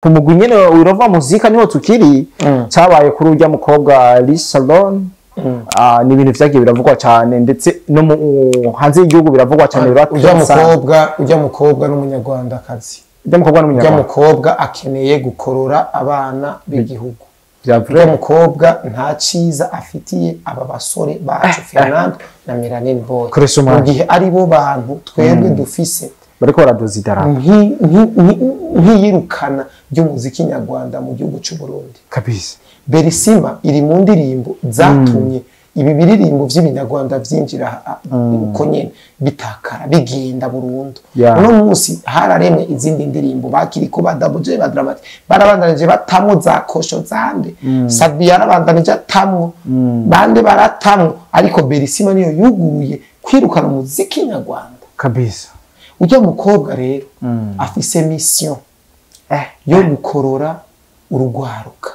Ku mugwi nyene Wirova Muzika niho tukiri. Cabaye kuri urya mukobwa Lisa Salon. Ni ibintu vyagiye biravugwa cane, ndetse no mu hanze y'igihugu biravugwa cane. Ujya mukobwa, ujya mukobwa n'umunyarwandakazi. Ujya mukobwa Ujya n'umunyarwanda. mukobwa akeneye gukorora abana b'igihugu. Vya Ujya vrai. mukobwa nta ciza afitiye aba basore bacu Fernando na Melanin Boy, Koresha mu umwanya. gihe ari bo bantu twebwe dufise Bariko baraduza idarapo. Nk'iyirukana ry'umuziki nyarwanda mu gihugu c'u Burundi. Kabisa. Berisima iri mu ndirimbo zatumye ibi biririmbo vy'ibinyarwanda vyinjira uko nyene bitakara bigenda burundu. Uno munsi hararemwe izindi ndirimbo bakiriko ba Double J, ba Dramati barabandanije batamwo za kosho zande, Sabi yarabandanije atamwo, bande baratamwo, ariko Berisima niyo yuguruye kwirukana umuziki nyarwanda. Kabisa. Ujya mukobwa rero afise mission yo gukorora urugwaruka,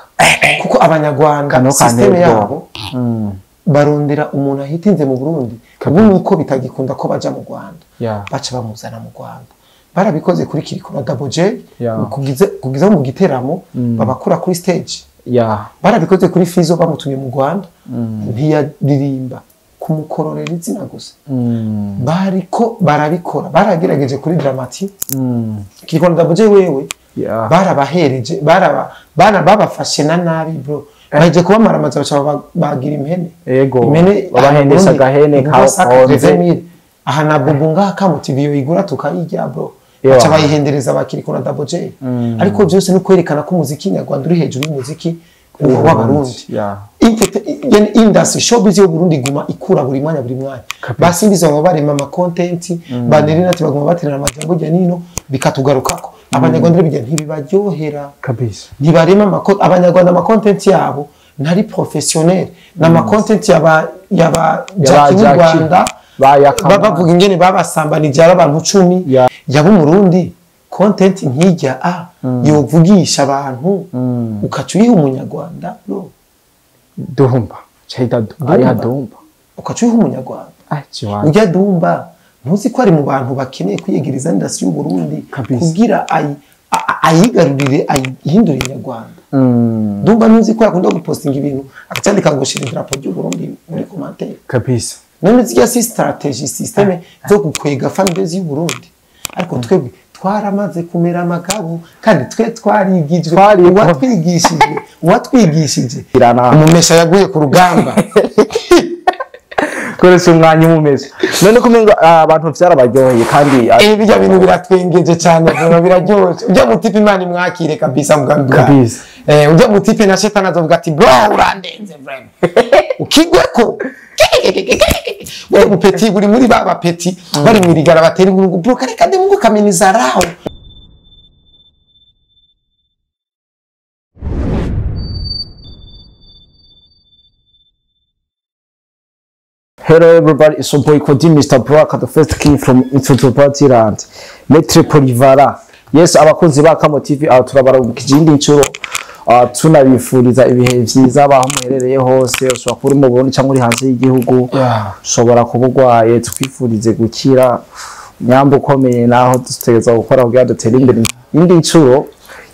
kuko abanyarwanda Kano système kanteye yabo barondera umuntu ahitinze mu Burundi. Ubu nuko bitagikunda ko baja mu Rwanda, baca bamuzana mu Rwanda. Barabikoze kuri Kiriko na Double J, kugiza mu giteramo babakura kuri stage. Barabikoze kuri Fizo, bamutumye mu Rwanda ntiyaririmba, kumukororera izina gusa. Bariko barabikora, baragerageje kuri Dramati. Kiriko na Double J wewe barabahereje, babafashe na nabi bro, baje kubamaramaza baca bagira impene. Ego. Impene. Babahendesha agahene kakonze. Aha na bubu ngaha kamuti iyo igura tukayirya bro. Baca bayihendereza bakiriko na Double J, ariko byose ni kwerekana ko umuziki nyarwanda uri hejuru y'umuziki w'abarundi. Yani industry showbiz yo Burundi iguma ikura buri mwanya buri mwanya. Basimbiza baba barema ama content, banerina ati baguma baterana amajambo hirya nino, bikatugarukako. Abanyarwanda rero bijya ntibibaryohera. Ntibarema abanyarwanda ama content yabo ntari professionnel, ni ama content yaba Jackie w'u Jackie. Rwanda. Bayakama. Bavuga ingene babasambanije ari abantu 10. Yaba umurundi content nkijya a yovugisha abantu, ukaca uyiha umunyarwanda bro. Dumba chahita ariha Dumba. Ukaca uyiha umunyarwanda. Ah, chiwana. Ujya Dumba ntuzi ko ari mu bantu bakeneye kwiyegereza industry y'u Burundi kugira ayigarurire, ayihindure inyarwanda. Dumba ntuzi ko yakunda gupostinga ibintu akacandika ngo shira idarapo ry'u Burundi muri commentaire? None zirya si strategy, système zo gukwega fanbase y'u Burundi? Ariko twebwe twaramaze kumera amagabo, kandi twe twarigijwe. Uwatwigishije Irana. umumesha yaguye ku rugamba. Koresha umwanya umumesha none kumenga abantu vyarabaryoheye kandi Bijya bintu biratwengeje cyane vuba, biraryoshe. Ujya mutipe Imana imwakire kabisa mugambi. Ujya mutipe na shetani azovuga ati bro urandenze vraiment ukigweko. Wewe mupeti uri muri ba bapeti bari mu rigara batera inkuru bro, kare kandi mungu kameniza raho. Hello everybody, it's your boy Kodi, Mr. Brock, the first king from Land, Metre Polivara. Yes, abakunzi ba Kamo TV, aho turabaramukije iyindi nshuro, tunabifuriza ibihe vyiza abaho muherereye hose. Ushobora kuba uri mu Burundi cyangwa uri hanze y'igihugu, ushobora kuba urwaye, twifurize gukira. Nyamba ukomeye naho dutegerezwa gukora kugira dutere imbere iyindi nshuro.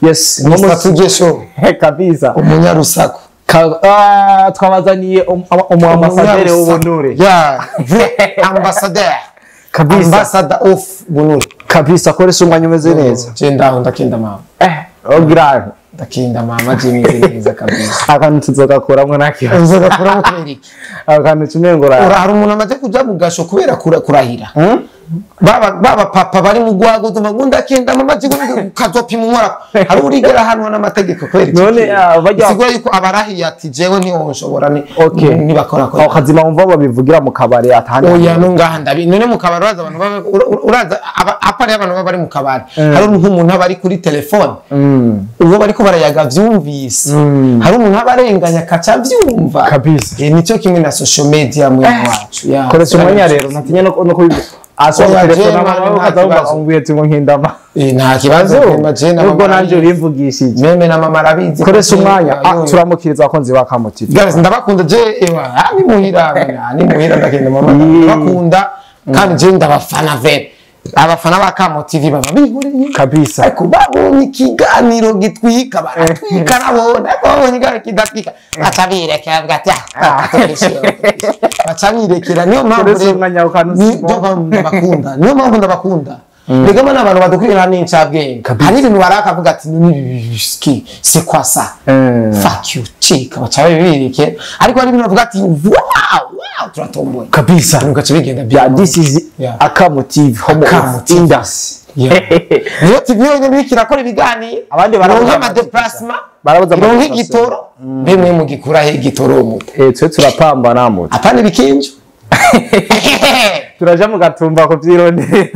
Yes, Mr. Tuje Show. Kabisa. Umunyarusaku. Twabazaniye umu ambassadeur w'ubunure. Yeah, vrai ambassadeur. Kabisa. Ambassador of Bunure. Kabisa, koresha umwanya umeze neza. Je ndaho ndakinda mama. Ogira. Ndakinda mama, je meze neza kabisa. Akantu tuzogakuramwo nta kibazo. Uzogakuramo kubera iki? Akantu kimwe ngo Ura hari umuntu amaze kuja mu gasho kubera kurahira. Baba papa bari mu gwago zuma ngo ndakenda mama jigo kazopima umwara. Hari urigera hano n'amategeko kubera iki? None, Sigura yuko abarahiye ati jewe ntiwonshobora ni nibakora ko. Aho kazima wumva babivugira mu kabari atahandi. Oya, no ngaha ndabi none mu kabari uraza abantu baba uraza apari abantu baba bari mu kabari, hari nk'umuntu aba ari kuri telefone, uwo bariko barayaga vyumvise, hari umuntu aba arenganya akaca avyumva. Kabisa. Nico kimwe na social media mwe wacu. Yeah. Koresha umwanya rero ntatinye no kubivuga asoma Oya, telefone je, amaboko nta ukazumva kibazo. umbwiye ati ngo nkindama. Nta kibazo mema je na Nubwo mama nanje arabizi. urimvugishije. Meme na mama arabizi. Koresha umwanya. Yo, yo. Turamukiriza abakunzi ba Kamo TV. Guys, ndabakunda je, ewa ni muhira, ni muhira ndagenda mama. Ndabakunda kandi je ndabafana ve. Abafana ba Kamo TV baba bihuriye Kabisa. Ariko babonye ikiganiro gitwika, baratwika nabona, ariko babonye ikiganiro kidatwika baca birekera, bavuga ati "Ah, baca birekera." Niyo mpamvu Uretse rero umwanya niyo mpamvu ndabakunda, niyo mpamvu ndabakunda. Mbega ni abantu badukwira n'incabwenge. Hari ibintu barakavuga ati ni ski, c'est quoi ça? Fuck you, chika, baca birekera. Ariko hari ibintu bavuga ati wow, wow, turatomboye. Kabisa. Ugaca bigenda. Yeah, this is Yeah. Akamo TV, home Akamo of TV. industry. Yeah. Niyo TV yonyine iriko irakora ibiganiro. Abandi barabuza ironka amatike. amadéplacement, Barabuza ironka amadéplacement. igitoro. Mbe mwe mugikuraho igitoro mu? Twe turapambana muto. Apana ibikinjo. Turaja mu Gatumba kuvyirondera.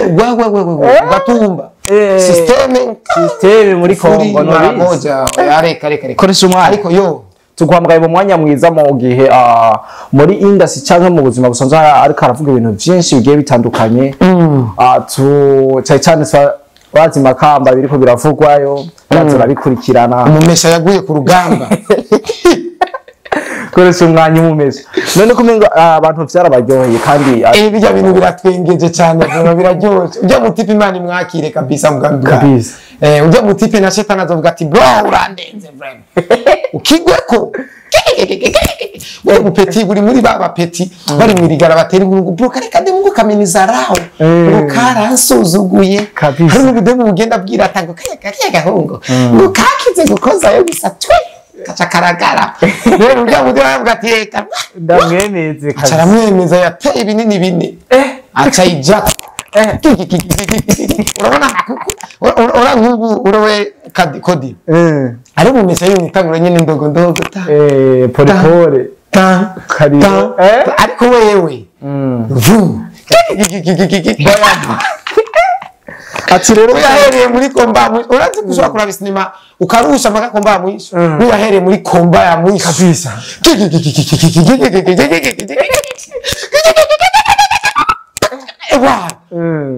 Wewe wewe wewe, Gatumba. Système. Système muri Kongo mara no. Moja. Oya, reka reka reka. Koresha umwanya. Ariko yo Tuguhamagaye mu mwanya mwiza, mu gihe muri industry cyangwa mu buzima busanzwe ariko aravuga ibintu byinshi bigiye bitandukanye. Tu cyane cyane bazi Makamba biriko biravugwayo, turabikurikirana. Umumesha yaguye ku rugamba. Koresha umwanya, umumesha none kumenga abantu vyarabaryoheye kandi Bijya bintu biratwengeje cyane, bro, biraryoshe. Ujya mutipe, Imana imwakire kabisa, mugambi wawe. Kabisa. Ujya mutipe na shetani azovuga ati bro, urandenze vraiment, ukigweko wewe mupeti uri muri ba bapeti bari mu rigara batera inkuru, bro, kare kade mungu kameniza raho ngo karansuzuguye. Kabisa. Hari n'ubudemu bugenda bwira atango kaya kaya gahungo ngo kakize gukozayo gusa twe kaca karagara. Rero ujya mudemu aravuga ati reka Ndamwemeze. aca Kabisa. aramwemeza, yateye ibinini bine, aca ijako. Urabona ura nk'ubu urawe kodi ari mu mesa y'umutanguro nyine ndogo ndogo ta Pole pole. Ta Karibu. ta ariko wewe vum. Ati rero Uyahereye muri combat urazi ko ushobora kuraba sinema ukarusha mpaka combat ya mwisho, uyahereye muri combat ya mwisho. Kabisa. Ewa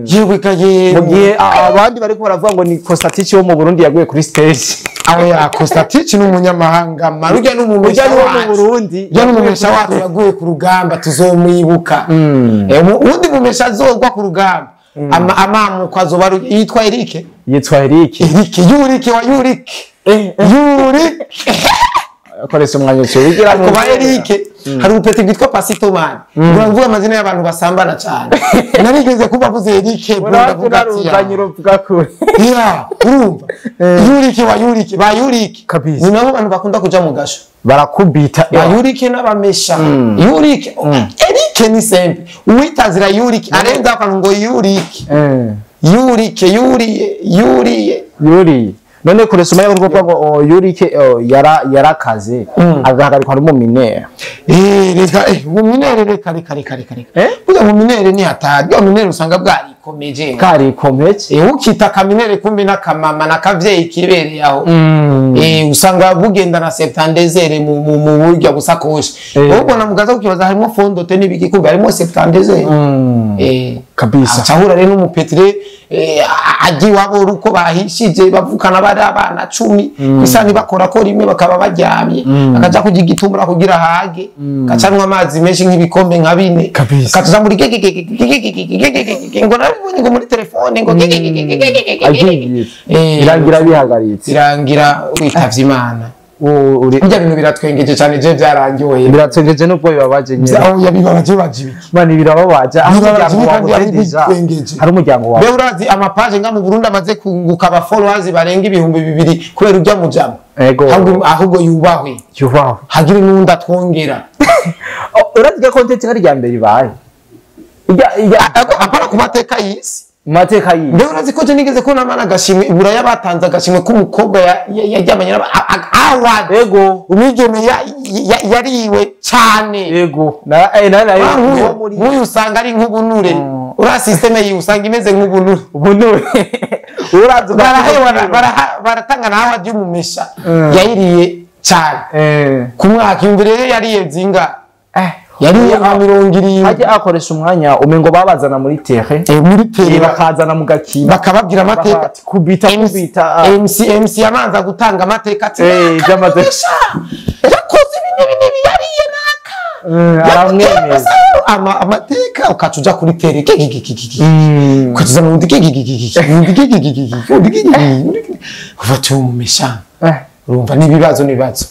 yewe kaye. Mu gihe abandi bariko baravuga ngo ni Costatich wo mu Burundi yaguye kuri stage. Aho ya Costatich ni umunyamahanga marujya n'umumesha Ujya ni wo mu wacu. Burundi. Ujya n'umumesha wacu yaguye ku rugamba, tuzomwibuka. Uwundi mumesha azogwa ku rugamba amamuko azoba yitwa Eric. Yitwa Eric. Eric Yurike wa Yurike Yurike. Akoresha umwanya cyo wigira. Ariko ba Eric, hari ubupeti bwitwa Pasitomani. Uravuga amazina y'abantu basambana cyane, narigeze kuba avuze Eric, bro, ndavuga ati Uraruzanye uruvuga kure. Ya, urumva Yurike wa Yurike ba Yurike. Kabisa. Ni nabo bantu bakunda kuja mu gasho. Barakubita. Ba Yurike n'abamesha Yurike. Eric ni simple, uwitazira Yurike arenza akantu ngo Yurike. Yurike yuriye yuriye. Yuri none koresha umwanya kuvuga ngo oh, Yurike, oh, yara yarakaze agahagarikwa n'umuminere. Reka mu minere, reka reka reka reka reka. Burya mu minere ni hatari, burya mu minere usanga bwarikomeje. Karikomeje. Ukita kaminere kumbi n'akamama n'akavyeyi kibereye aho. Usanga bugenda na septandezere mu burya busakoshi. Ubwo mugaza kukibaza harimo fondote n'ibiki, kumbi harimo septandezere. Kabisa. Acahura rero n'umupetire ajya iwabo uko bahishije bavukana bari abana 10 bisa ntibakora ko rimwe bakaba baryamye, akaja kurya igitumbura kugira hage, gacanwa amazi menshi nk'ibikombe nka bine. Kabisa. Kaja muri ngo narabibonye ngo muri telefone ngo Agiye birangira bihagaritse. Birangira witavye Imana. Burya bintu biratwengeje cyane, je byarangiwe. Biratwengeje nubwo bibabaje nyine. Aho yabibabaje baje ibiki? Mani, birababaje aho Bibabaje umuryango kandi wawe ari déjà bitwengeje. hari umuryango wawe. Mbe urazi amapaje nga mu Burundi amaze kunguka aba followers barenga 2000 kubera ujya mu jama? Ego. Ahubwo yubahwe. Yubaho. Hagire n'undi atwongera. Urazi ko content ari rya mbere ibaye ijya Ariko apana ku mateka y'isi. Mu mateka yiwe. Mbe urazi ko je nigeze kubona amana agashimwe iburaya, batanze agashimwe k'umukobwa yaryamanye award? Ego. Umwigeme yariwe cyane. Ego, na Nk'uyu nk'uyu usanga ari nk'ubunure, uriya système yiwe usanga imeze nk'ubunure. Ubunure urazi. Baratanga na award y'umumesha yayiriye cyane ku mwaka. Imbere rero yariye zinga, yariye nka 70. Hajya akoresha umwanya umengo babazana muri terre. Muri tere. Bakazana mu gakino. Bakababwira amateka. Kubita kubita. MC MC yamanza gutanga amateka ati By'amateka. "Umumesha yakoze ibi n'ibi n'ibi, yariye naka." Aramwemeza. Amateka ukaca uja kuri tere kikikikiki, ukaca mu kikikikiki, kikikikiki, ufata umumesha. Urumva n'ibibazo n'ibibazo.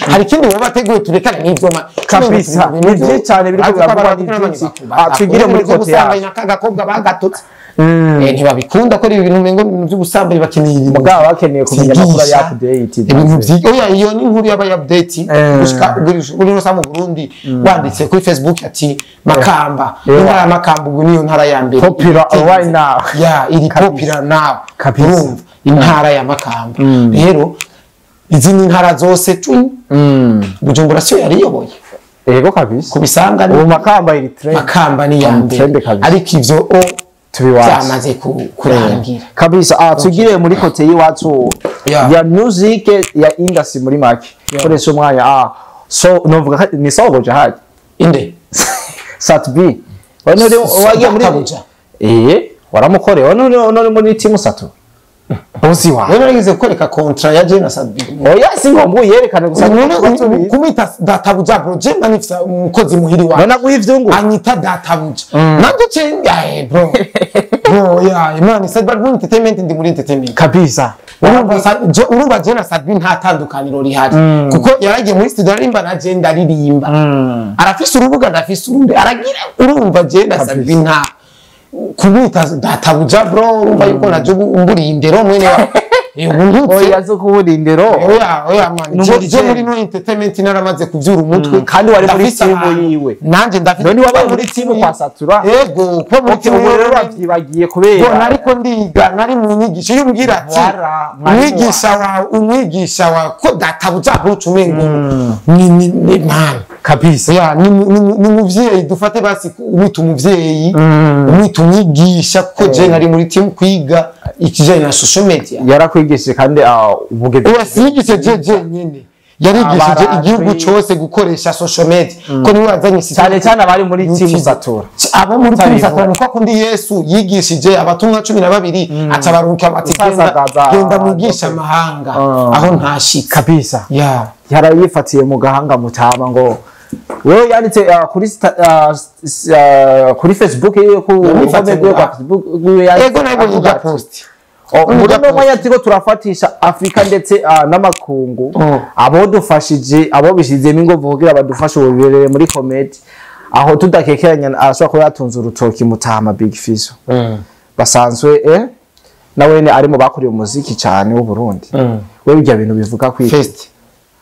Hari ikindi baba bateguye, turekane n'ivyo Kabisa, ni vyinshi cane biriko biravugwa, ni vyinshi. Twigire muri côté yacu. N'akagakobwa bagatutse. Ntibabikunda ko ari ibintu umengo ibintu by'ubusambanyi, bakeneye ibintu Mugabo bakeneye kumenya amakuru ya vyigisha. update. Ibintu oya, iyo ni inkuru yaba update gushika uri no mu Burundi, wanditse kuri Facebook ati Makamba, intara ya Makamba ubu niyo ntara ya mbere Popular right now. Ya, iri popular now. Kabisa. Urumva intara ya Makamba rero, izindi ntara zose cumi, Bujumbura siyo yariyoboye. Yego kabisa. Kubisanga Ubu Makamba iri trend. Makamba ni ya mbere. Trend kabisa. Ariko ivyo o Tubiwazi. byamaze kurangira. Kabisa. Tugire muri côté y'iwacu ya music, ya industry muri make. Koresha umwanya. So novuga ko ni soboja haje. Inde? Sat B. Wano uri wagiye muri Databuja. Waramukoreye. Wano uri muri team Satu. Bosi wa. Wewe nageze kukwereka contrat ya Jane Sat B? Oya, si ngombwa uyerekane gusa. None kumwita databuja, bro, je mba nifisa umukozi muhiri wawe. None aguha ivyungu. Anyita databuja nanje ce bro, bro, ya imana Sat B muri entertainment, ndi muri entertainment. Urumva urumva je na Sat B nta tandukaniro rihari, kuko yaragiye muri studio aririmba, na je ndaririmba, arafise urubuga, ndafise urundi, aragira. Urumva je na Sat B nta kumwita databuja, bro. Urumva yuko naje umburiye indero mwene wa ubu. Oya, zo kubura indero. Oya, oya man, Ni je muri no entertainment naramaze kuvyura umutwe. Kandi wari muri Ndafise team ahantu. yiwe. Nanje ndafite. None wabaye muri team kwa Satura? Yego, kuba muri Okay, team ubu rero yiwe. wavyibagiye Bo kubera nariko ndiga, nari mu nyigisho iyo umbwira ati Wara, mwarimu. umwigisha wawe, umwigisha wawe ko databuja buca umengo ni man. Ya, ni umuvyeyi dufate, basi umwita umuvyeyi, umwita umwigisha, kuko je nari muri team kwiga ikijanye na social media. Yarakwigishije kandi ubugezi. Oya, sinigise je nyene, yarigishije Abarazwi. igihugu cose gukoresha social media, ko niwe wazanye system. Cyane cyane abari muri team YouTube. Satura. Abo muri team Utabivuga. Satura, niko kundi Yesu yigishije abatumwa 12, acabarunka ati genda, Usasagaza. genda mwigisha amahanga aho ntashika. Ya. Yarayifatiye mu gahanga mutama ngo wewe yanditse kuri kuri Facebook yiwe, ku Yamwifatiye ruhome rwiwe mu rwa Facebook rwiwe yanditse Ego, nabonye avuga irya ati, post. "Oh, muri Ujya uno mwanya turiko turafatisha Afrika ndetse n'amakungu, abo dufashije, abo bishizemo inguvu kugira badufashe ubu bibereye muri comedy." Aho tudakekeranya arashobora kuba yatunze urutoki mutama Big Fizzo, basanzwe nawene ari mu bakuriye umuziki cyane w'u Burundi. Wewe ibyo bintu bivuga kwiki? First,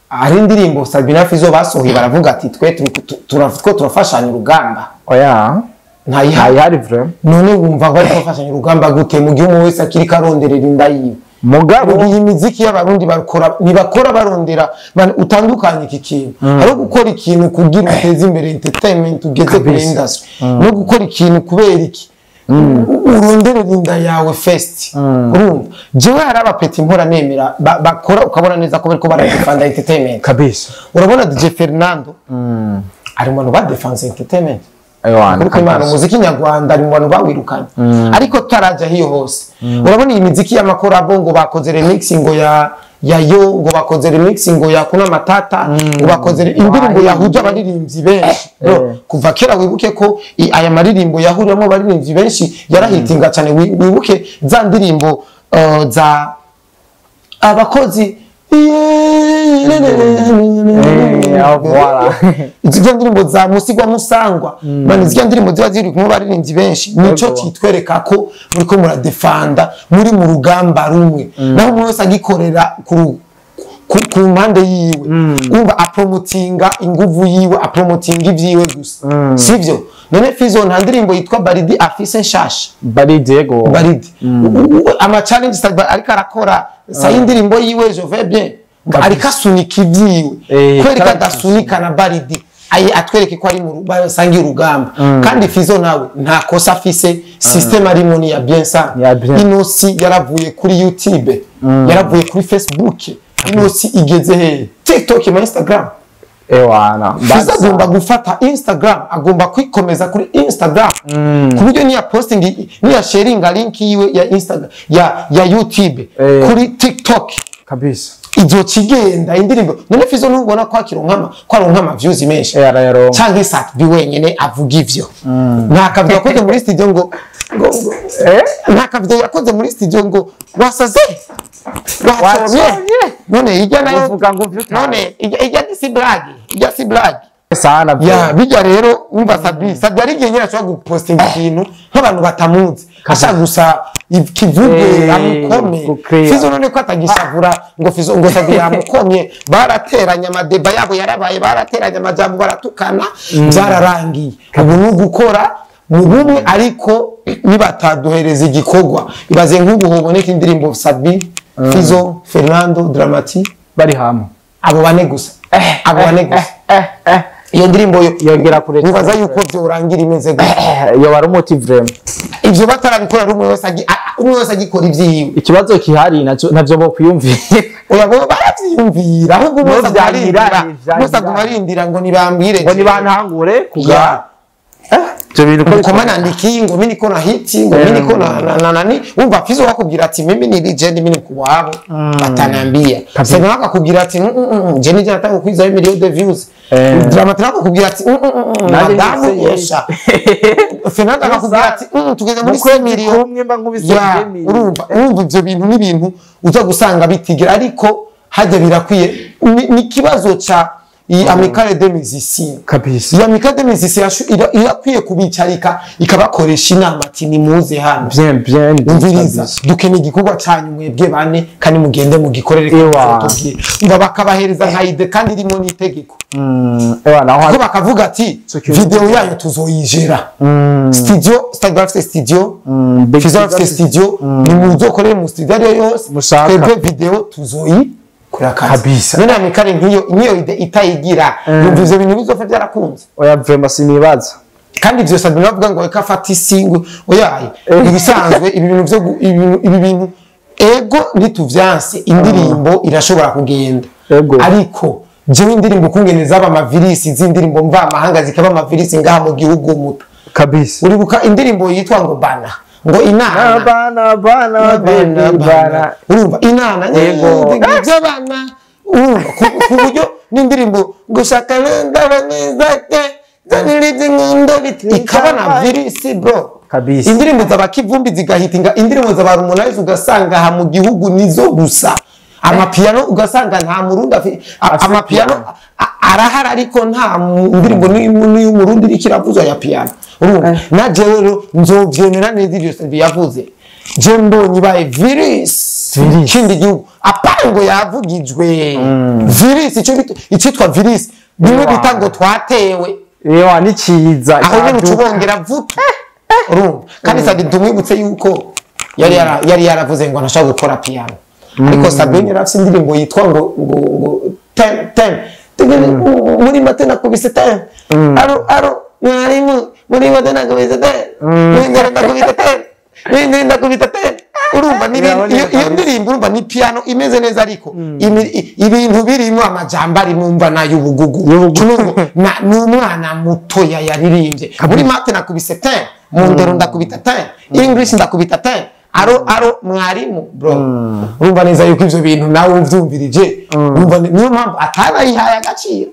hari indirimbo Sabina Fizo basohoye, baravuga ati twe two turafashanya urugamba. Oya. Ntayihari. Ntayihari vraiment. None wumva ngo ariko bafashanya urugamba gute mu gihe umwe wese akiri karonderera inda yiwe? Mugabo Ubu iyi miziki y'Abarundi bakora, ntibakora barondera. Man, utandukanye iki kintu. Hari gukora ikintu kugira uteze imbere entertainment, ugeze kuri industry, no gukora ikintu kubera iki uronderera inda yawe first. Urumva jewe hari abapeti mpora nemera bakora, ukabona neza ko bariko baradefanda entertainment. Urabona DJ Fernando ari mu bantu badefanze entertainment. Ewana. Kuko Imana, umuziki nyarwanda ari mu bantu bawirukanye. Ariko tutaraja hiyo hose, urabona iyi miziki y'amakorabo ngo bakoze remix ngo ya yo, ngo bakoze remix ngo ya kuna matata, ngo bakoze indirimbo yahuje abaririmbyi benshi. Bro, kuva kera wibuke ko aya maririmbo yahuriramo abaririmbyi benshi yarahitinga cyane. Wibuke za ndirimbo za abakozi. Voilà. Izo ndirimbo za Musigwa Musangwa, bani zirya ndirimbo ziba ziri kumwe abaririmbyi benshi, nico kitwereka ko muriko muradefanda, muri mu rugamba rumwe. Naho umuntu wese agikorera ku mpande yiwe, umva apromotinga inguvu yiwe, apromotinga ivyiwe gusa, sivyo? None Fizo nta ndirimbo yitwa Baridi afise nshasha? Baridi, yego. Baridi, ama challenge ariko arakora sa indirimbo yiwe Je vais bien, ariko asunika ibyiwe. Kubera ko adasunika na Baridi aye atwereke ko ari mu basangiye urugamba. Kandi Fizo nawe nta kosa afise, system arimo ni ya bien ça. Ya bien. Inosi yaravuye kuri YouTube, yaravuye kuri Facebook, inosi igeze he? TikTok na Instagram. Ewana. Fizo agomba gufata Instagram, agomba kwikomeza kuri Instagram, ku buryo niya posting, niya sharinga link yiwe ya Instagram, ya YouTube, kuri TikTok. Kabisa. Izoca igenda indirimbo. None Fizo ntubona ko akironkama, ko aronka ama views menshi? Arayaronka. Canke Sat-B wenyene avuga ivyo, nta kavideo yakoze muri studio ngo nta kavideo yakoze muri studio ngo wasaze, wacomye. Wacomye. None ijya nayo Uvuga ngo vyutaye. None ijya ni si blague, ijya si blague. Sana. Ya bijya rero, umva, Sat-B ari igihe nyine ashobora gupostinga ikintu nk'abantu batamuzi, ashaka gusa kivuge, amukome. Gucreate. Fizo none ko atagishavura ngo Fizo, ngo Sat-B yamukomye? Barateranya, amadeba yabo yarabaye, barateranya amajambo, baratukana, byararangiye. Ubu ni ugukora mu bumwe, ariko nibataduhereza igikorwa, ibaze nk'ubu hoboneka indirimbo Sat-B, Fizo, Fernando, Dramati Bari hamwe. Abo bane gusa, abo bane gusa, iyo ndirimbo yo Yongera kure. Nibaza yuko byorangira imeze gutya. Yo wari umuti vraiment. Ivyo batarabikora, rumwe wese umwe wese agikora ivyiwe. Ikibazo kihari naco navyo bo kwiyumvira. Oya, bo baravyiyumvira, ahubwo umwe wese Bo aguma arindira, vyahiranye, umwe wese aguma arindira ngo nibambwire ngo nibantangure kuga Ya. Ivyo bintu ko Koma nandiki ngo mimi niko na hit, ngo mimi niko na nani. Umva, Fizo wakubwira ati mimi ni legend, mimi ni kuwabo batanambia. Sema akakubwira ati je nije nataka kukwiza million de views. Dramati akakubwira ati Nanjye madamu nise- yesha. Fernando akakubwira ati tugeze muri Mu kwezi 6 million. kumwe mba nkubise Ya, million. urumva ivyo bintu n'ibintu uza gusanga bitigira, ariko hajya birakwiye. Ni ikibazo ca iyi Amicale des Musiciens. Kabisa. Iyo Amicale des Musiciens irakwiye kubicarika, ikabakoresha inama ati nimuze hano, Bien bien. umviriza, dukeneye igikorwa canyu mwebwe bane, kandi mugende mugikorere. Ewa. Umva, bakabahereza nka idée kandi irimo n'itegeko, Ewa naho. ko bakavuga ati Security. video yayo tuzoyijera, studio Stade bafite studio, Big Fizo bafite studio, ni muzokorere mu studio ariyo yose, Mushaka. twebwe video tuzoyi akazi. Kabisa. None Amicale nk'iyo idée itayigira, yumva ivyo bintu bizopfa byarakunze? Oya, vraiment sinibaza. Kandi ivyo Sabine bavuga ngo reka afate isi, ngo oyaye, ibisanzwe ibi bintu vyo ibi bintu, ego ntituvyanse, indirimbo irashobora kugenda. Ego. Ariko jewe indirimbo ukungene zaba amavirisi, z'indirimbo mvamahanga zikaba amavirisi ngaha mu gihugu muto. Kabisa. Uribuka indirimbo yitwa ngo bana, ngo inana? Bana bana baby bana. Urumva inana? Yego. By'abana, urumva ku buryo n'indirimbo ngo shaka ndaba neza ke ikaba na virisi, bro. Kabisa. Indirimbo zaba Kivumbi zigahitinga, indirimbo zaba Harmonize, ugasanga aha mu gihugu nizo gusa. Amapiano ugasanga nta murundi amapiano arahari, ariko nta ndirimbo n'iy'umurundi iriko iravuzwa ya piano. Urumva na jewe rero nzovyemera neza ivyo Sylvie yavuze, je mbonye ibaye virus Virus. kindi gihugu, apango yavugijwe virus, ico icitwa virus bimwe bita ngo twatewe. Ewa, ni ciza. Aho nyene ucubongera vutu. Urumva kandi Sadi tumwibutse yuko yari yaravuze ngo ntashaka gukora piano, ariko Sabine yari afise indirimbo yitwa ngo ten ten muri mate nakubise ten, aro aro mwarimu, muri mate nakubise ten, mwingere nakubise ten, mwingere nakubise ten. Urumva ni iyo ndirimbo, urumva ni piano imeze neza, ariko ibintu birimo, amajambo arimo, umva n'ay'ubugugu. Ni umwana mutoya yaririmbye muri mate nakubise ten, mu ndero ndakubita ten, English ndakubita ten, aro aro mwarimu. Bro, urumva neza yuko ivyo bintu nawe uvyumvirije, urumva niyo mpamvu atanayihaye agaciro.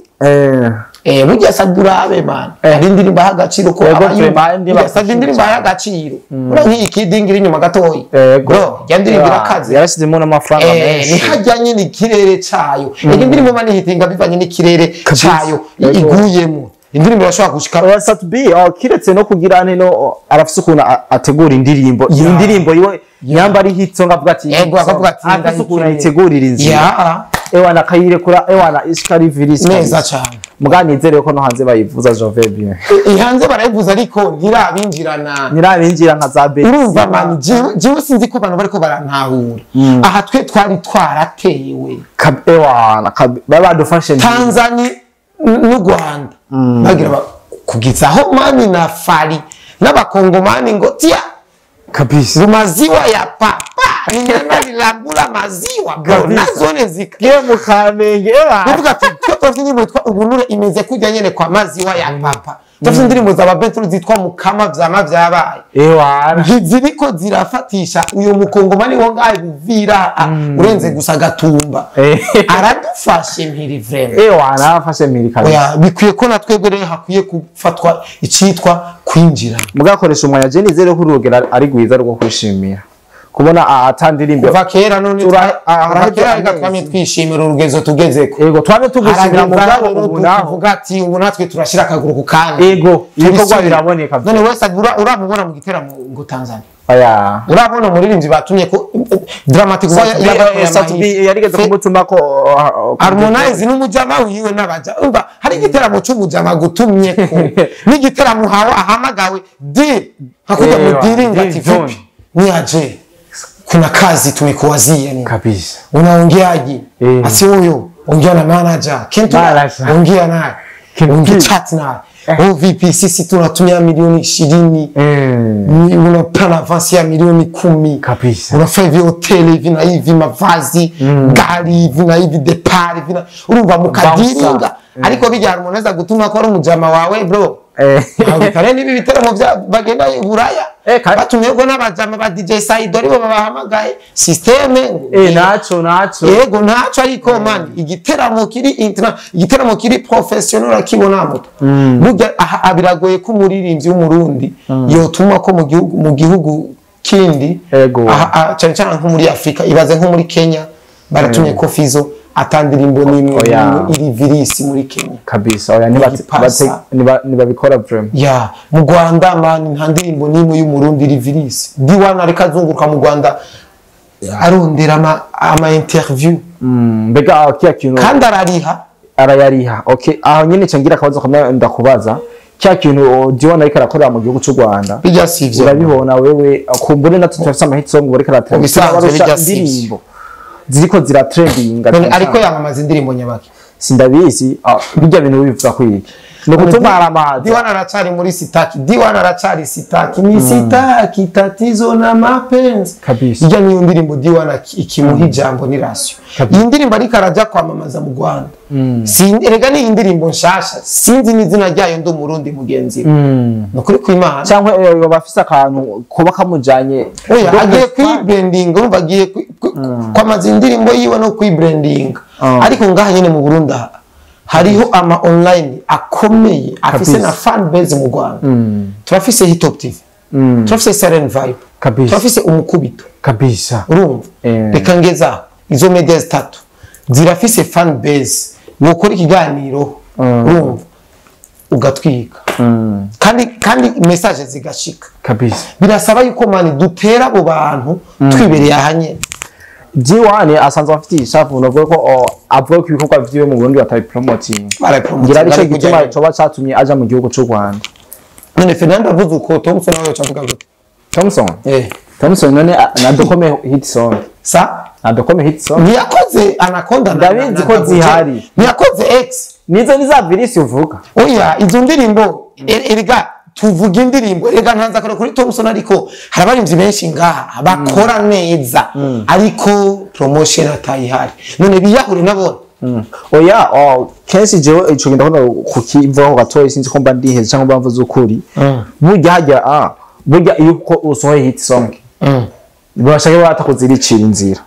Burya Sadurabe man, hari indirimbo aha agaciro ko Yego, aba yumva. vraiment, indirimbo Burya Sadi indirimbo aha agaciro, uriya nk'iyi kidingi iri inyuma gatoyi. Yego. Bro, ya ndirimbo irakaze. Yarashyizemo n'amafaranga menshi. Nihajyanye n'ikirere cayo. Iyi ndirimbo mani hitinga bivanye n'ikirere cayo iguyemo. Indirimbo irashobora gushika. Oya, Sat-B, oh, kiretse no kugira neno, arafise ukuntu ategura indirimbo. Iyi ndirimbo iwe nyamba ari hit song, avuga ati Yego, akavuga ati arafise ukuntu ayitegurira inzira. Ewana akayirekura, ewana ishika ari virisi. Neza cane. Muga nizere ko no hanze bayivuza, je vais bien. Hanze barayivuza, ariko ntirabinjirana. Ntirabinjira nka za Betty. Urumva mani, jewe sinzi ko abantu bariko barantahura. Aha twe twari twaratewe. Ewana baba badufashe neza. Tanzania n'u Rwanda bagira kugizaho mani na Fari n'abakongomani ngo tia Kabisa. Maziwa ya papa ni lilagula maziwa, bro. Kabisa. Nazone zika Giye mu Kamenge, ewana. Kuvuga ati twe turafite indirimbo yitwa ubunure, imeze kujya nyene kwa maziwa ya papa. Turafise indirimbo za Babentro zitwa Mukama vyama vyabaye. Ewana. Ziriko zirafatisha uyo mukongomani wo ngahe Buvira urenze gusa Gatumba. Aradufashe mpiri vraiment. Ewana afashe mpiri kabisa. Oya bikwiye ko natwebwe rero hakwiye kufatwa icitwa kwinjira. Mugakoresha umwanya je nizere ko urugera ari gwiza rwo kwishimira. Kubona atandirimbo kuva kera none turahera twamye twishimira urugezo tugezeko. Ego twamye tugushimira mugabo ubu naho tuvuga ati ubu natwe turashira akaguru ku kandi. Ego ibikorwa biraboneka. None wese uramubona mu giteramo ngo Tanzania. Oya. Urabona umuririmbyi batumye ko Dramatic yarigeze kumutuma ko Harmonize n'umujama wiwe n'abaja. Umva hari igiteramo c'umujama gutumye ko n'igiteramo hawe ahamagawe deal hakuja mu dealing ati vipi ni aje kuna kazi tumekuwazia ni kabisa. Unaongeaje? Asi huyo ongea na manager. Kento ongea naye. Ongea chat naye. OVP sisi tunatumia milioni 20. Unapana avance ya milioni 10. Kabisa. Unafanya hivi hoteli hivi na hivi mavazi, gari hivi na hivi depart hivi na urumva mukadiringa. Ariko bijya Harmonize gutuma ko ari umujama wawe bro. Bitare nibi biteramo bya bagenda Buraya. Batumye ko n'abajama ba DJ Saido aribo babahamagaye systeme naco yego naco ariko man igiteramo kiri igiteramo kiri professional akibona muto burya abiragoye ko umuririmbyi w'umurundi yotuma ko mu gihugu kindi cyane cyane nko muri Afrika ibaze nko muri Kenya baratumye ko Fizo atandirimbo nimwe iri virisi muri Kenya kabisa. Oya nibabikora vraiment. Ya mu Rwanda man nta ndirimbo nimwe y'umurundi iri virisi. D1 ariko azunguruka mu Rwanda arondera ama interview. Mbega kiya kintu kandi arariha arayariha. Okay aho nyine cengira akabazo kamwe ndakubaza cya kintu D1 ariko arakorera mu gihugu cy'u Rwanda bijya sivyo urabibona wewe kumbure natwe turafise ama hit song bariko aratera indirimbo ziriko ziratrendinga ariko yamamaza indirimbo nyabaki sindabizi bijya bintu bivuga kwiki no kutumara amazi. D1 aracari muri sitaki D1 aracari sitaki ni sitaki tatizo na mapenzi kabisa. Bijya niyo ndirimbo D1 ikimuha ijambo ni ratio. Iyi ndirimbo ariko araja kwamamaza mu Rwanda. Erega ni indirimbo nshasha sinzi n'izina ryayo ndo murundi mugenzi no kuri kwimana cyangwa bafise akantu kuba kamujanye. Oya agiye kwibranding urumva agiye kwamaza indirimbo yiwe no kwibranding. Ariko ngaha nyene mu Burundi hariho ama online akomeye afise na fan base mu Rwanda. Turafise Hitop TV, turafise Siren Vibe, kabisa, turafise Umukubito kabisa. Urumva reka ngeza izo media zitatu zirafise fan base wokora ikiganiro urumva ugatwika kandi message zigashika kabisa. Birasaba yuko mani dutera abo bantu twibereye ahanye. D1 asanzwe afite ishavu navuga ko avuga ko ibikorwa vyiwe mu Burundi batari promoting. Ngira arico gituma coba catumye aja mu gihugu c'u Rwanda. None Fernando avuze uko Thompson nawe yacavuga gute? Thompson? Thompson none nadokome hit song. Sa? Nadokome hit song. Niyakoze Anaconda ndabizi ko zihari. Niyakoze X. Nizo niza virisi uvuga. Oya izo ndirimbo erega tuvuga indirimbo erega ntanza kare kuri Thompson ariko harabarimvyi benshi ngaha bakora neza ariko promotion atayihari none biyahure nabone. Oya kenshi jewe ico ngenda kubona kukivaho gatoyi sinzi ko mba ndiheze cyangwa mba mvuze ukuri. Burya hajya burya iyo usohoye hit song bashaka batakuziricira inzira.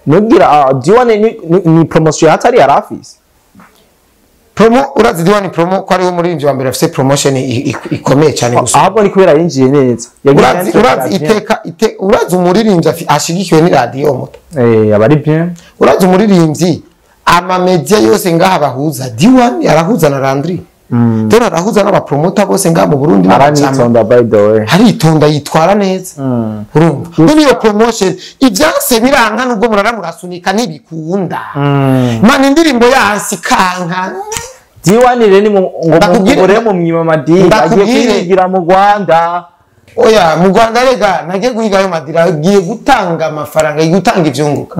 Nugira D1 ni promotion hatari yarafise. Promo urazi D1 promo ko ariho muri ivyo mbere afise promotion ikomeye cyane gusa. Ahubwo ni kubera yinjiye neza. Urazi iteka urazi umuririmbyi ashigikiwe ni radio moto. Abari bien. Urazi umuririmbyi ama media yose ngaha bahuza D1 arahuza na Landry. Dore arahuza n'abapromoter bose ngaha mu Burundi n'abacama. By the way. Haritonda yitwara neza. Urumva. None iyo promotion ivyanse biranga nubwo murara murasunika ntibikunda. Man indirimbo yansi kanka. D1 rero ni ngo mugore mu mwima madiri agiye kwigira mu Rwanda. Oya mu Rwanda rega nagiye guhiga ayo madira agiye gutanga amafaranga agiye gutanga ivyunguka.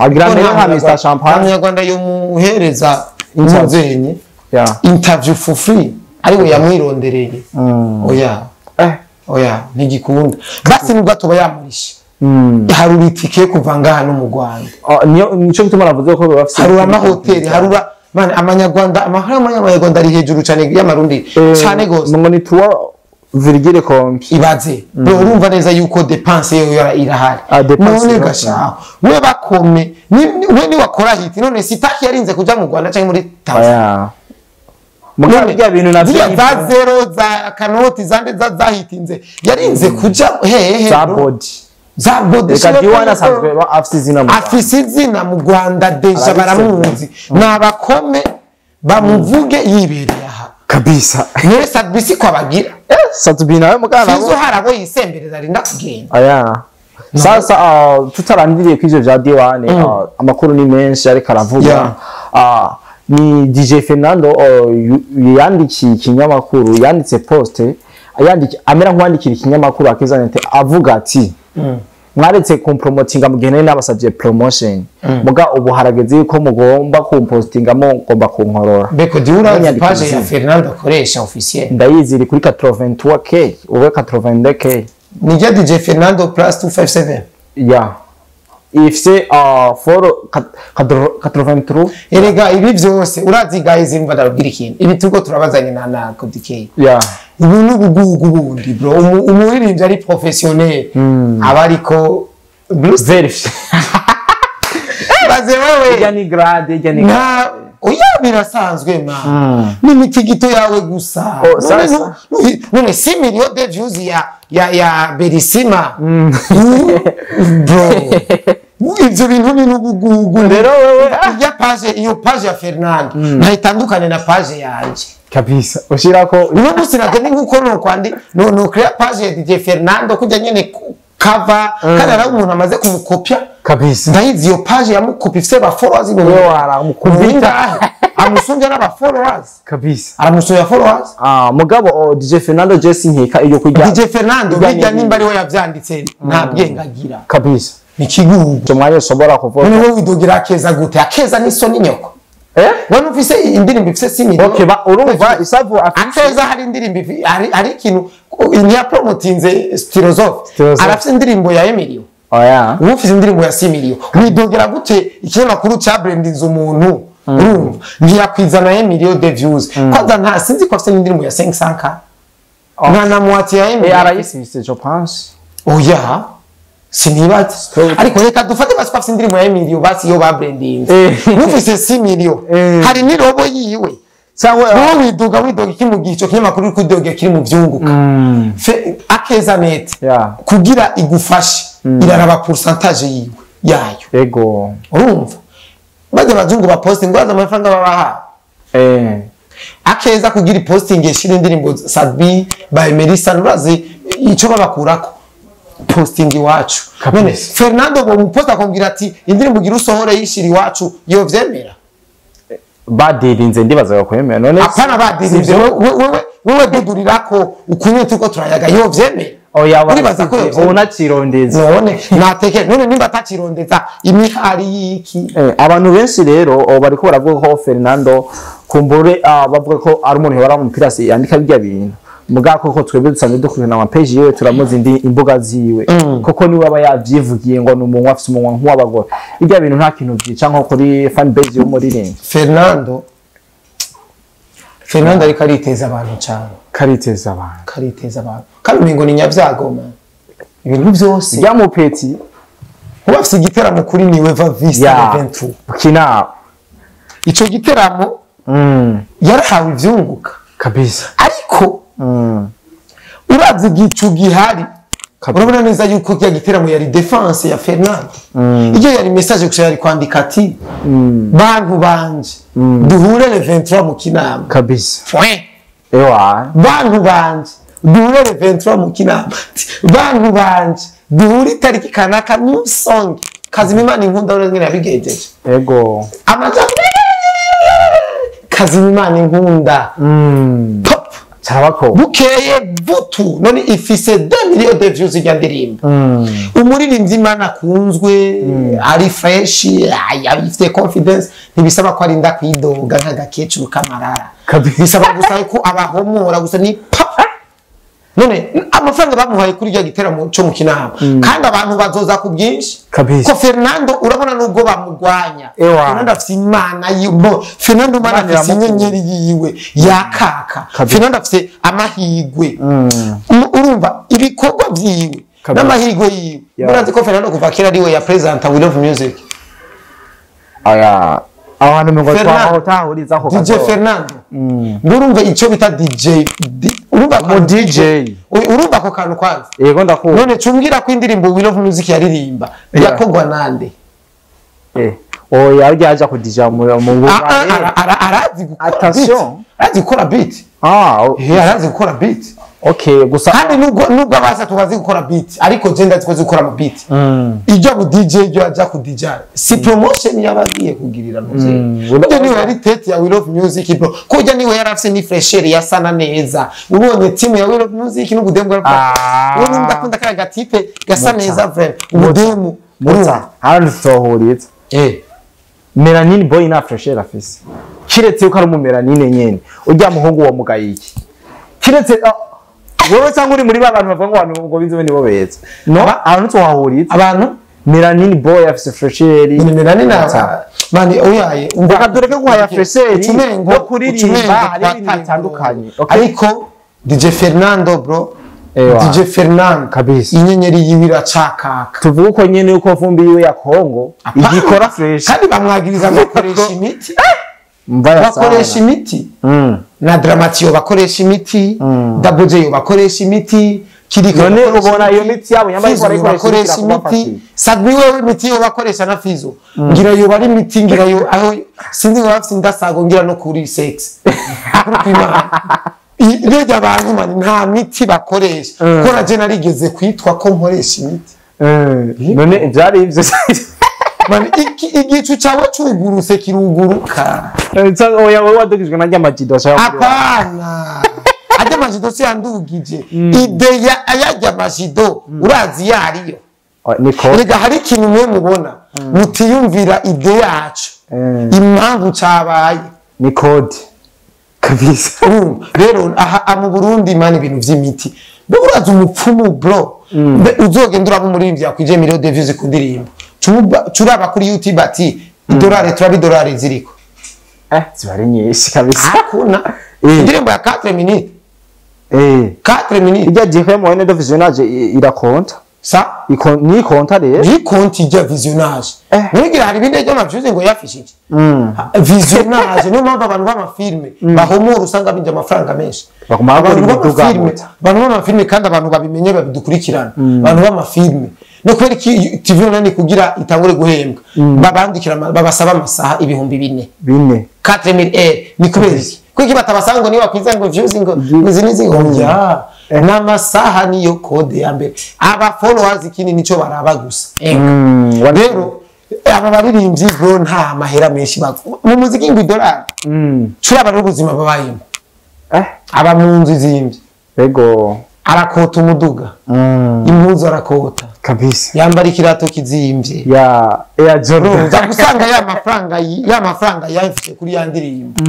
Agira mbere nka Mr Champagne. Abanyarwanda yo muhereza inzenye. Interview for free ariwe yamwirondereye. Oya oya ntigikunda basi nubwo atoba yamurisha harura itike kuva ngaha no mu Rwanda. Niyo nico gituma navuze ko bafise harura amahoteli harura Man, amanyarwanda, amafaranga y'amanyarwanda ari hejuru cyane y'amarundi cyane gose. Ngo ni 3 virgule combien. Ibaze. Urumva neza yuko dépense yo irahari. None gashaho we bakome we ni wakora hiti none sitaki yarinze kuja mu Rwanda cyangwa muri Tanzania. Mugabo bya bintu navyo za zero za kanoti zande zahitinze yarinze kuja hehe za body za body. Reka D1 asanzwe afise izina mu Rwanda, afise izina mu Rwanda deja baramuzi nabakome bamuvuge yibereye aha kabisa. None Sadbisi ko abagira Sadbi nawe mugana Fizo harabo yisembereza arinda kugenda. Aya sasa tutarandiriye kw'ivyo vya D1, amakuru ni menshi ariko aravuga. Ni DJ Fernando yandikiye ikinyamakuru, yanditse poste amera nk'uwandikira ikinyamakuru akizanete avuga ati mwaretse kumpromotinga mu gihe nari nabasavye promotion, muga ubu harageze yuko mugomba kumpostinga mugomba kunkorora. Beko diura page ya Fernando akoresha officiel ndayizi iri kuri 83k uwe 82k ni ya DJ Fernando plus 257 ya ifise 4 83. Erega ibi vyose urazi guys, imva ndabwira ikintu, ibi tuko turabazanye na Kodikey ya ubu n'ubugugu bundi bro, umuririmbyi ari professionnel aba ariko verify baze wewe ya ni grade ya ni oya birasanzwe ma ni mitigito yawe gusa. None 6 millions de views ya Berisima bro, ivyo bintu ni n'ubugugu rero wewe ya page, iyo page ya Fernando ntayitandukane na page yanje kabisa ushirako uno musi nagende nkuko no kwandi no create page ya DJ Fernando kujya nyene cover kandi ari umuntu amaze kumukopya kabisa. Ndayizi iyo page yamukopya ifise ba followers wewe aramukubita amusunja n'aba followers kabisa, aramusuya followers. Mugabo DJ Fernando Jesse nkeka iyo kujya DJ Fernando bijya nimba ariho yavyanditse nta bwengagira kabisa ni kigugu cyo mwanya ushobora kuvuga. None wowe widogira akeza gute? Akeza n'isoni nyoko. Wano ufise indirimbo ifise 6 millions. Okay, ba urumva isavu akeza hari indirimbo hari ikintu ni promotinze Philosophe arafise indirimbo ya Emilio. Oya ufise indirimbo ya 6 millions widogira gute ikinyamakuru ca brandinze umuntu urumva ntiyakwizana Emilio de views kwanza nta sinzi ko afise indirimbo ya 500k nta na moitié ya Emilio arayisise je pense. Oya sinibaza ariko reka dufate basi ko afise indirimbo ya Emilio basi yo ba brandinze ufise 6 millions hari nirobo yiwe cyangwa wowe widoga iki mu gico kinyamakuru uri kudoga kiri mu vyunguka Akeza net kugira igufashe iraraba pourcentage yiwe yayo ego urumva baje abazungu ba posting baza amafaranga babaha Akeza kugira posting yeshira indirimbo Sadbi by Melissa urazi ico babakurako posting iwacu. None Fernando bo muposta akombwira ati indirimbo gira usohore yishira iwacu yo vyemera badirinze ndibaza kwemera none apana badirinze wewe dudurirako ukunye tuko turayaga yo vyemera. Oya uribaza ko unacirondeza none nateke none nimba atacirondeza imihari yiki. Abantu benshi rero bariko baravuga ko Fernando kumbure bavuga ko ari umuntu yora mu mupira yandika bijya bintu mugako ko twebwe dusanzwe dukurikirana ama page yiwe turamuzi indi imbuga ziwe koko niwe aba yavyivugiye ngo numunwa afise umunwa nk'uw'abagore bijya bintu nta kintu vyica nko kuri fan base y'umuririmbyi Fernando ariko ariteza abantu cyane kariteza abantu kandi umengo ni nyavyagoma ibintu byose ya mupeti kuba afise igiteramo kuri niwe va vista 23 kina ico giteramo yarahawe ivyunguka kabisa ariko uravye igicu gihari urabona neza yuko kya giteramo yari defense ya Fernando iyo yari message gusa yari kwandika ati bantu banje duhure le 23 mu Kinama kabisa point ewa bantu banje duhure le 23 mu Kinama bantu banje duhure itariki kanaka new song Kazimimana inkunda urengera yabigejeje ego amajambo Kazimimana inkunda top cyabako bukeye butu none ifise 2 millions de views ya ndirimbo umuririmbyi Imana akunzwe ari fresh afite confidence ntibisaba ko arinda kwidoga nk'agakecuru kamarara bisaba gusa ko abahomora gusa ni pop none Amafaranga bamuhaye kuri rya giteramo cyo mu Kinama, kandi abantu bazoza ku bwinshi. Kabisa. Ko Fernando urabona nubwo bamugwanya, Ewa. Fernando afise Imana yiwe, Fernando mana Imana afise iramukunda. inyenyeri yiwe yakaka. Kabisa. Fernando afise amahigwe. Urumva ibikorwa vyiwe Kabisa. n'amahirwe yiwe. Yeah. Murazi ko Fernando kuva kera ariwe ya presenter We Love Music. Aya, aho hantu ngo Fernando. twaho tahuriza ko DJ Fernando. Urumva icyo bita DJ, urumva Mu DJ. Urumva ako kantu kwanza. Yego, ndakumva. None cumbwira ko indirimbo We Love Music yaririmba Yeah. yakogwa nande? Oya, arya aja ku DJ mu Ah, ah, arazi gukora Attention. beat. Arazi gukora beat. Ah, Arazi gukora beat. Okay, gusa Kandi nubwo abaza tubazi gukora beat, ariko je ndazi ko azi gukora ama beat. Ijya bu DJ, ijya aja ku DJ, si promotion yabagiye kugirira muze. Ujya niwe yari tête ya We Love Music, bro. Ko ujya niwe yari afise ni fraîcheur, yasana neza. Ubonye team ya We Love Music n'ubudemu Ah. ubu ndakunda kaya gatipe gasa Muta. neza vraiment, ubudemu. Muta, hano tutohuriza. Melanine Boy na fraîcheur afise, kiretse yuko ari umu Melanine nyene. Ujya muhungu wa mugayiki, kiretse wowe cyangwa uri muri ba bantu bavuga ngo abantu ngo binzobe nibo beza, no ahantu tuhahuriza. Abantu Melanine Boy afise fraîcheur. Ni Melanine. Muta. Mani oyaye. Reka dureke guhaya fraîcheur ucumengo no kuririmba, hari ibintu bitandukanye. Okay. Ariko DJ Fernando, bro. Ewa. DJ Fernando Kabisa. inyenyeri yiwe iracakaka. Tuvuge uko nyene yuko vumbi yiwe ya Kongo igikora fresh. Kandi bamwagiriza ngo bakoresha imiti. Mbaya Bakoresha sana. imiti. Na Dramatiyo bakoresha imiti, Double J bakoresha imiti, Kiriko None bakoresha ubona iyo miti yabo nyamara Fizo barayikoresha bakoresha imiti. imiti, Sadbi wewe imiti yo bakoresha na Fizo ngira yo bari imiti, ngira yo aho sinzi ngo bafite indasago ngira no kuri sex. Kuri kwimana iyo abantu man nta miti bakoresha, ko na je narigeze kwitwa ko nkoresha imiti. None byari ivyo? Man, igicu cyawe cugurutse kiruguruka. Oya, wowe wadugijwe na ry'amajido ashaka Hapana, ajya amajido si yandugije ide ya ayajya amajido urazi yariyo. Niko. Rega hari ikintu mwe mubona mutiyumvira ide yacu, impamvu cabaye. Ni code kabisa. Urumva rero aha mu Burundi man, ibintu vy'imiti, mbe urazi umupfumu, bro? Mbe uzogenda uraba umuririmbyi yakwije million de views ku ndirimbo, curaba kuri YouTube ati idolari, turaba idolari ziriko. Ziba ari nyinshi kabisa. Hakuna indirimbo ya 4 minutes. 4 minutes. Ijya gihe moyenne de visionnage irakonta. Sa Ni konta rero. Ni konti ijya visionnage. Ntigira hari ibindi by'amavyuzi ngo yafishije visionnage. Niyo mpamvu abantu b'amafilme bahomora, usanga binjye amafaranga menshi. Baguma bagura Abantu imiduga. b'amafilme, Muta. abantu b'amafilme, kandi abantu babimenye babidukurikirana, abantu b'amafilme no kubera iki TV Online kugira itangure guhembwa babandikira babasaba amasaha 4000. 4. 4000 ni kubera iki? Kuki batabasaba ngo niba kwiza ngo views ngo izi n'izi ngo ya n'amasaha? Niyo code ya mbere aba followers, ikindi nico baraba gusa. Rero aba baririmbyi, bro, nta mahera menshi mu muziki ngo idolari. Turaba n'ubuzima babayemo. Aba mu nzu izimbye. Ego. Arakota umuduga, impuzu arakota, Kabisa. yambara ikirato kizimbye. Ya Air Jordan. Uza gusanga ya mafaranga yafise kuri ya ndirimbo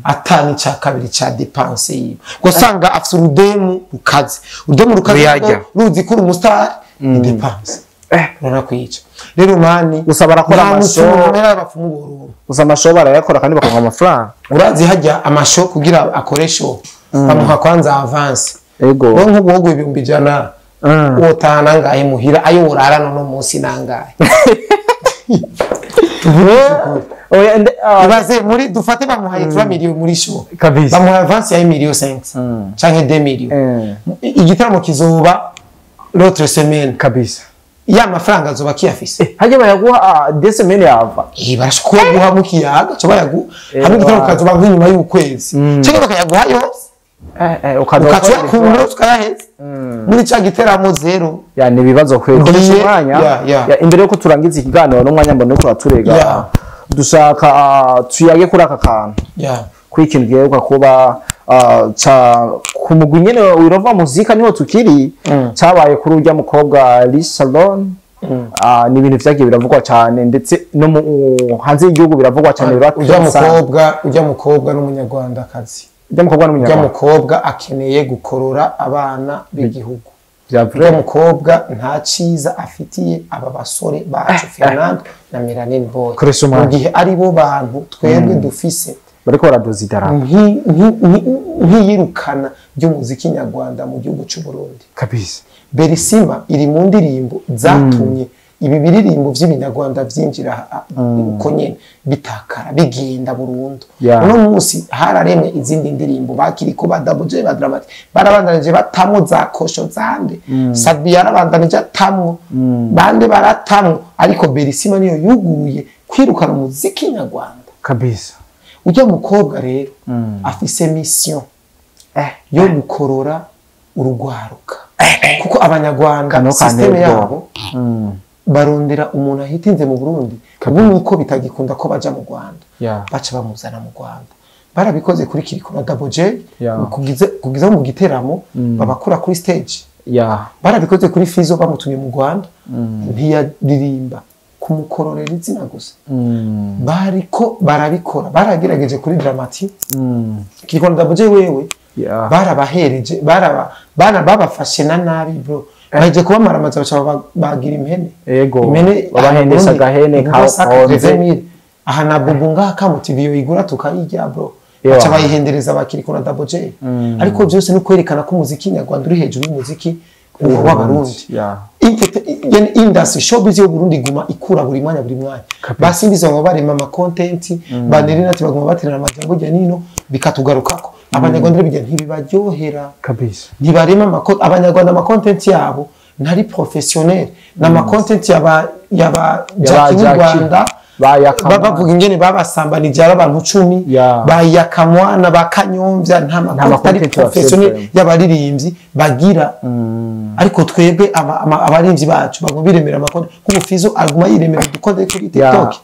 atani ca kabiri ca dépense yiwe, gusanga afise urudemu rukaze, urudemu rukaze. Ruyarya. Ruzi ko uri umustar ni dépense. Rurakwica rero man. Gusa barakora Nta amashow. mupfumu, amahera y'abapfumu borora. Gusa amashow barayakora kandi bakaguha amafaranga. Urazi hajya amashow kugira akore show bamuha kwanza avance. Ego. Wowe nk'ubu wowe 100,000 wotahana nangahe muhira? Ayo urara none munsi nangahe? Oya, Ibaze muri dufate bamuhaye 3 millions muri show. Kabisa. Bamuhaye avance ya 1 million 5 canke 2 millions. Igitaramo kizoba l'autre semaine. Kabisa. Ya mafaranga azoba akiyafise. Hajya bayaguha deux semaines yava. Barashobora kuyaguha mu kiyaga cyo bayaguha hamwe, igitaramo kazoba nk'inyuma y'ukwezi, canke bakayaguha yose. Ukaza ukaca gukora. uyakura ukayaheza muri ca giteramo zero. Ya, ni ibibazo kweli. Koresha umwanya. Ya. Ya, imbere yuko turangiza ikiganiro n'umwanya mbona uko uraturega. Dushaka tuyage kuri aka kantu. Kuri ikintu giheruka kuba ca ku mugwi nyene wirova muzika niho tukiri, cabaye kuri urya mukobwa Liz Salon. Ni ibintu vyagiye biravugwa cyane, ndetse no mu hanze y'igihugu biravugwa cyane. Ujya Biratsa. mukobwa, ujya mukobwa n'umunyarwandakazi. Ujya mukobwa Ujya n'umunyarwanda. mukobwa akeneye gukorora abana b'igihugu. Ujya mukobwa nta ciza afitiye aba basore bacu Fernando na Melanin Boy, mu gihe ari bo bantu twebwe dufise bariko baraduza idarapo nk'iyirukana ry'umuziki nyarwanda mu gihugu c'u Burundi. Kabisa. Berisima iri mu ndirimbo zatumye ibi biririmbo vy'ibinyarwanda vyinjira uko nyene bitakara bigenda burundu. Uno munsi hararemwe izindi ndirimbo bakiriko ba Double J ba Dramatic barabandanije batamwo za kosho zande, Sabi yarabandanije atamwo, bande baratamwo, ariko Berisima niyo yuguruye kwirukana umuziki nyarwanda. Kabisa. Ujya mukobwa rero afise mission yo gukorora urugwaruka, kuko abanyarwanda system yabo barondera umuntu ahitinze mu Burundi ubu nuko bitagikunda ko baja mu Rwanda, baca bamuzana mu Rwanda. Barabikoze kuri Kiriko na Double J, kugiza mu giteramo babakura kuri stage. Barabikoze kuri Fizo bamutumye mu Rwanda, ntiyaririmba kumukororera izina gusa. Bariko barabikora, baragerageje kuri Dramatic. Kiriko na Double J wewe barabahereje, babafashe na nabi bro. Baje kubamaramaza baca bagira impene. Ego. Babahendesha gahene ka aha na bubu ngaha mu TV igura tukayirya bro. Baca bayihendereza bakiriko na Double J. Ariko byose no kwerekana ko umuziki nyarwanda uri hejuru y'umuziki w'abarundi. Industry showbiz y'u Burundi iguma ikura buri mwanya buri mwanya. Basimbiza ngo barema ama content, banerina ati baguma baterana amajambo jya nino bikatugarukako. Abanyarwanda bijya ntibibaryohera. Kabisa. Ntibarema abanyarwanda ama content yabo ntari professionnel, na ama content yaba Jackie mu Rwanda bavuga ingene babasambanije ari abantu 10, bayakamwana bakanyomvya, nta ma content professionnel y'abaririmbyi bagira. Ariko twebwe abaririmbyi bacu baguma biremera ama content, kuko Fizo aguma yiremera dukonde kuri TikTok.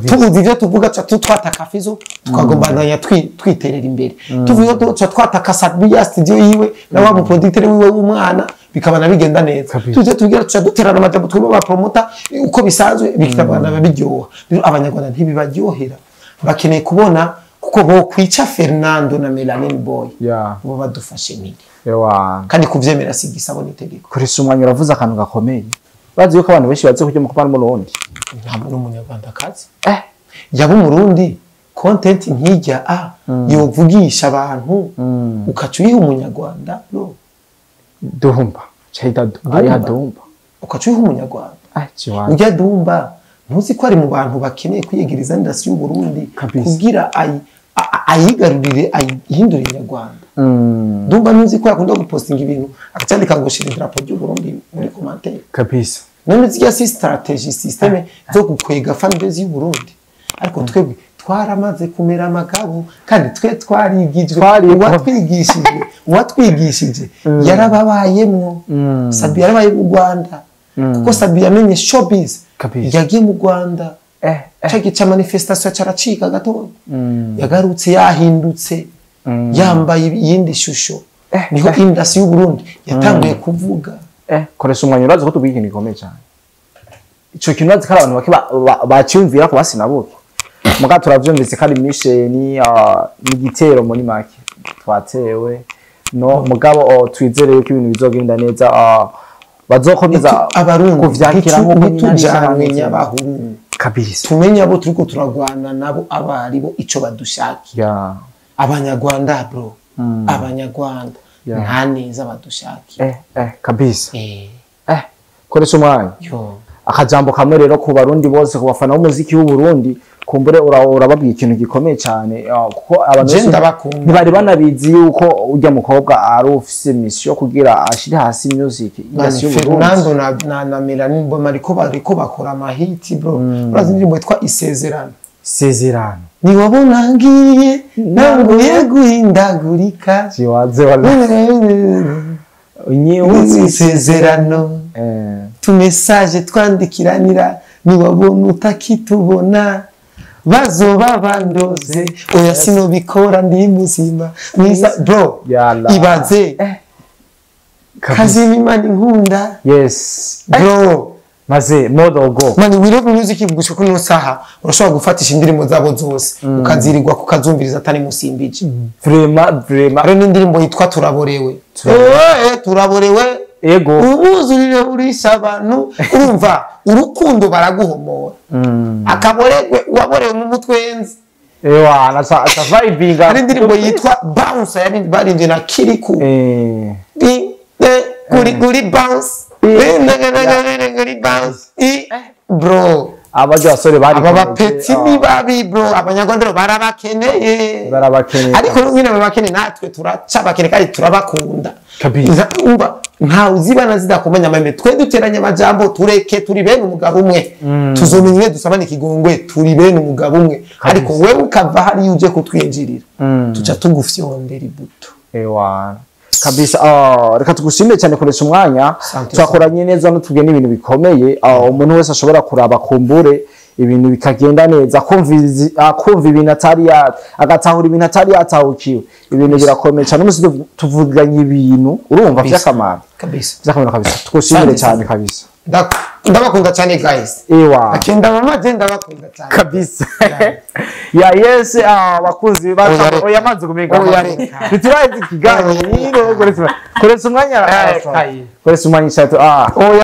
Tuvuze ivyo tuvuga cha twataka Fizo tukagombandanya twiterera imbere. Tuvuze cha twataka Sabia studio yiwe na wa producteur wiwe w'umwana bikabana bigenda neza. Tuze tugira cha duterana amajambo twebwe ba promoter uko bisanzwe bikitabana biryoha. Abanyarwanda ntibibaryohera, bakeneye kubona kuko bo kwica Fernando na Melanin Boy bo badufashe migi. Kandi kuvyemera si gisabo n'itegeko. Koresha umwanya uravuze akantu gakomeye. Bazi yuko abantu benshi bazi kujya mu kubana mu Burundi. Ntabwo n'umunyarwanda kazi. Yaba umurundi content nkijya yovugisha abantu ukaca uyiha umunyarwanda no. Dumba. Chayita ayiha Dumba. Ukaca uyiha umunyarwanda. Ujya Dumba ntuzi ko ari mu bantu bakeneye kwiyegereza industry y'u Burundi kugira ayigarurire ayihindure inyarwanda. Dumba ntuzi ko yakunda gupostinga ibintu akacandika ngo shira idarapo ry'u Burundi muri commentaire. Kabisa. None zirya si strategy system zo gukwega fanbase y'u Burundi. Ariko twebwe twaramaze kumera amagabo kandi twe twarigijwe, uwatwigishije yarababayemwo. Sabi yarabaye mu Rwanda, kuko Sabi yamenye showbiz yagiye mu Rwanda. Cya gica manifestation caracika gato, yagarutse yahindutse, yambaye iyindi shusho. Niho industry y'u Burundi yatanguye kuvuga. Koresha umwanya urazi ko tubwiye ikintu gikomeye cyane. Ico kintu urazi ko abantu bake bacyumvira ko basinabuke. Muga turavyumvise ko ari mission ni igitero muri make twatewe no mugabo twizere yuko ibintu bizogenda neza, bazokomeza abarundi kuvyakira nkuko ntitujanwe nyabahuru. Kabisa. Tumenye abo turiko turagwana nabo abari bo ico badushakiye. Abanyarwanda bro, abanyarwanda nta neza badushakiye. Kabisa. Koresha umwanya. Akajambo kamwe rero ku barundi bose, ku bafana b'umuziki w'u Burundi, kumbure urababwiye ikintu gikomeye cyane, kuko abantu ntibari banabizi yuko ujya mukobwa ari ufise mission kugira ashire hasi music industry y'u Burundi. Fernando na Melanin Boy bariko bakora amahiti bro. Urazi indirimbo yitwa Isezerano. Isezerano. Niwabona ngiye nanguye guhindagurika. Jiwaze wala. Unyibutse isezerano. Tu message twandikiranira niwabona utakitubona bazoba bandoze oya sinobikora ndi muzima mwiza bro. Ibaze kazima imana inkunda. Yes bro. Maze modogo mani we love music gushika kuno saha urashobora gufatisha indirimbo zabo zose ukazirirwa kukazumviriza atari musimbije. Vraiment Hari n'indirimbo yitwa Turaborewe. Turaborewe. Ego. Ubuzurire urisha abantu, urumva urukundo baraguhomora. Akaboregwe waborewe mu mutwenzi. Ewa na sa vibinga. Hari indirimbo yitwa Bounce yari baririmbye na Kiriku. Kuri kuri bounce. Kuri bounce. Bro. Abaje basore bari aba bapeti ni babi bro, abanyarwanda barabakeneye. Barabakeneye. Ariko nyine babakeneye, natwe turacabakeneye kandi turabakunda. Kabisa. Umva nta uzibana zidakomanya amahembe, twe duteranye amajambo, tureke turi bene umugabo umwe. Tuzomenya dusabane ikigongwe, turi bene umugabo umwe. Ariko wewe ukava hariya uje kutwinjirira, tuca tugufyondera ibuto. Ewa kabisa. Reka tugushimire cyane kuresha umwanya, twakoranye neza n'utubwiye n'ibintu bikomeye. Umuntu wese ashobora kuraba kumbure ibintu bikagenda neza, akumva ibintu atari agatahura ibintu atari yatahukiwe. Ibintu birakomeye cyane, umunsi tuvuganye ibintu urumva by'akamaro kabisa, by'akamaro kabisa. Tugushimire cyane kabisa. Ndabakunda cyane guys. Ewa akenda mama je ndabakunda cyane kabisa. Ya yes, abakunzi bacu oya mazi kumenga bituraye ikiganiro, koresha umwanya, koresha umwanya.